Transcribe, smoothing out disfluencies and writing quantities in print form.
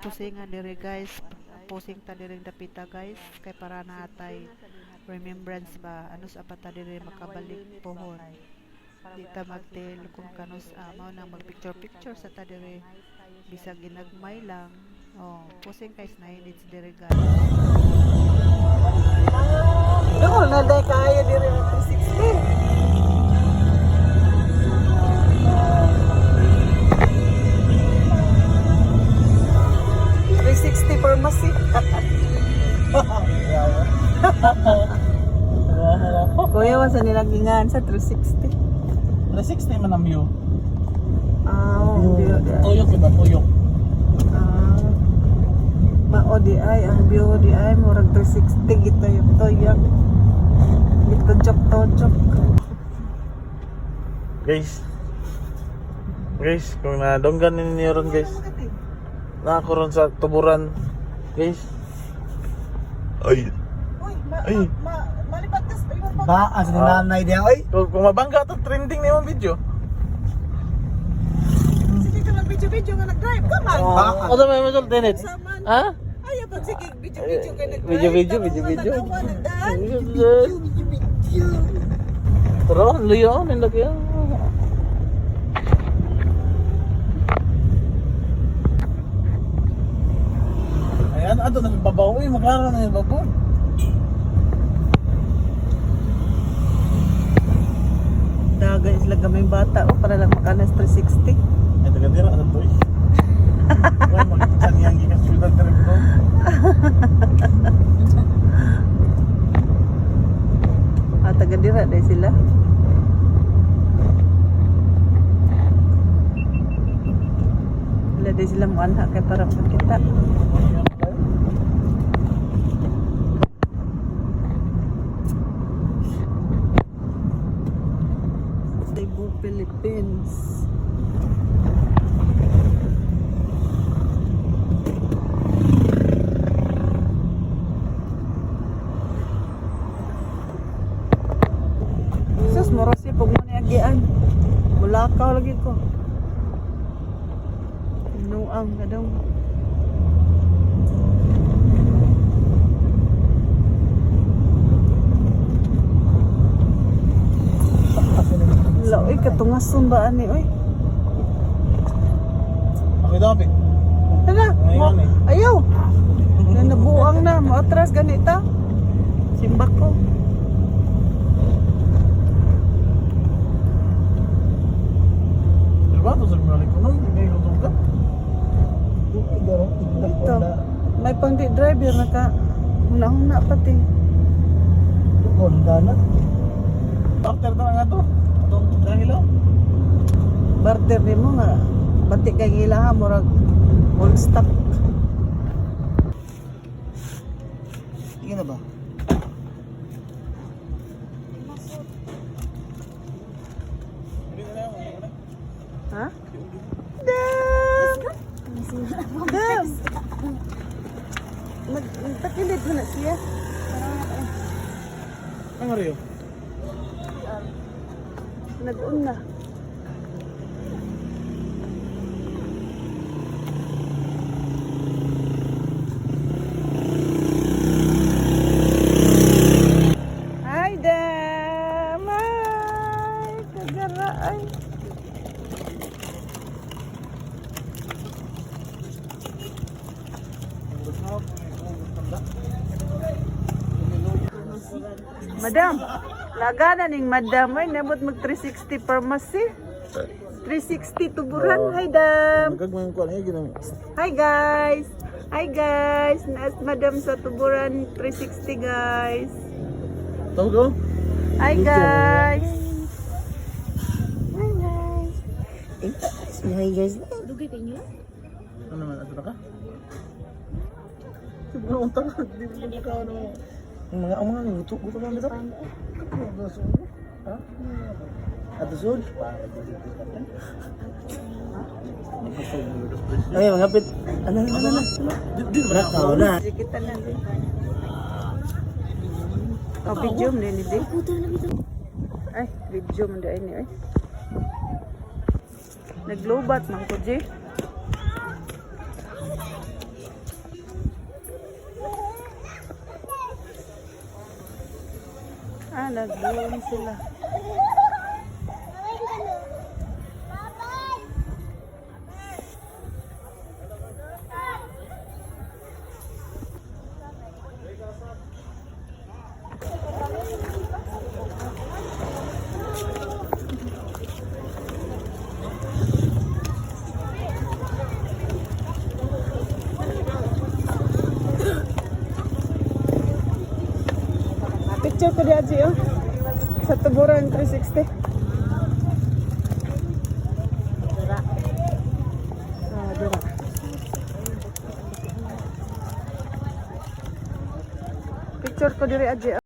Pusingan diri, guys. Pusing ta diri dapita, guys, kay para na atay remembrance ba, anus pa ta diri makabalik pohon. Di ta magtel kung kanus mao nang mag picture picture sa ta diri bisag ginagmay lang. Oh, pusing guys, na needs diri, guys. Doon na day kaayo diri ang 360. 360 pharmacy. Kuya, wasa nilang gingan sa 360. 360 man ang view. Ah, ang view di ay. Tuyok diba? Tuyok. Ah, mao di ay ang view di ay murag 360 gito yung toyak. Gito jok tojok. Guys. Guys, kung nadonggan ninyo ron, guys. Na ako ron sa tuburan. Guys. Ay. Uy, ma, Ay. ma, malipat kas imong pag Ba, as ni nanay diya, oy. Kung mabangga to, trending na yung video. Sige ka mag video-video nga nag-drive ka man. Ba, Ano may mga Tenet? Saman. Ha? Ayaw pag sige video-video ka nag-drive. Video-video, video-video. Tanawa ng daan. Video. Tara, luyo, nilagyan. Ayan, ato na babaw eh, maklaro na yung babaw. Daga isla gamay bata oh, para lang makanas 360. Ay, taga dira, ano to eh. Uy, magkita niyang gikas syudad na rin ito. Ah, taga dira dai sila. Wala dai sila muanha kay para makita. Cebu, Philippines. Sus, morosi pag mo niagian. Mulakaw lagi ko. Nuang ka daw. Wala, oy, katungason ba ani, oy? Ako dapat. Tara, mo, Ngayon eh. ayaw. Na nabuang na, moatras ganita. Simbak ko. Diba ito sa mga ko nung hindi ko tungka. Dito. May pang di driver na ka. Huna-huna pati. Honda na. After ta nga to. Atong dahil oh. Barter ni mo nga. Bati kay ilaha murag all stop. Sige na ba? Ha? Dam! Dam! Nagtakilid mo na siya. Ang Rio. Nag-una. Hi, Dam! Hi! Kagara, ay. Madam, laga na ning madam ay nabot mag 360 pharmacy. 360 tuburan. Hi, Dam. Magkagmay ko ano ginang. Hi, guys. Hi, guys. Naas madam sa tuburan 360, guys. Tawag ko. Hi, guys. Hi, guys. Hi guys. Ano man ato na ka? Siguro unta ka. Di mo ka ano. Ang mga gusto gusto lang dito. Ha? Ato sud. Ay, mga pit. Ano ano ano? Di ba Nakaw na. Kita na din. Oh, video mo din ni Ay, video mo din ni ay. Naglobat man ko, G. Ah, nag-bloom sila. Picture ko di Aji, oh. Sa Tuburan 360. Ah, dira. Picture ko diri, Aji, oh.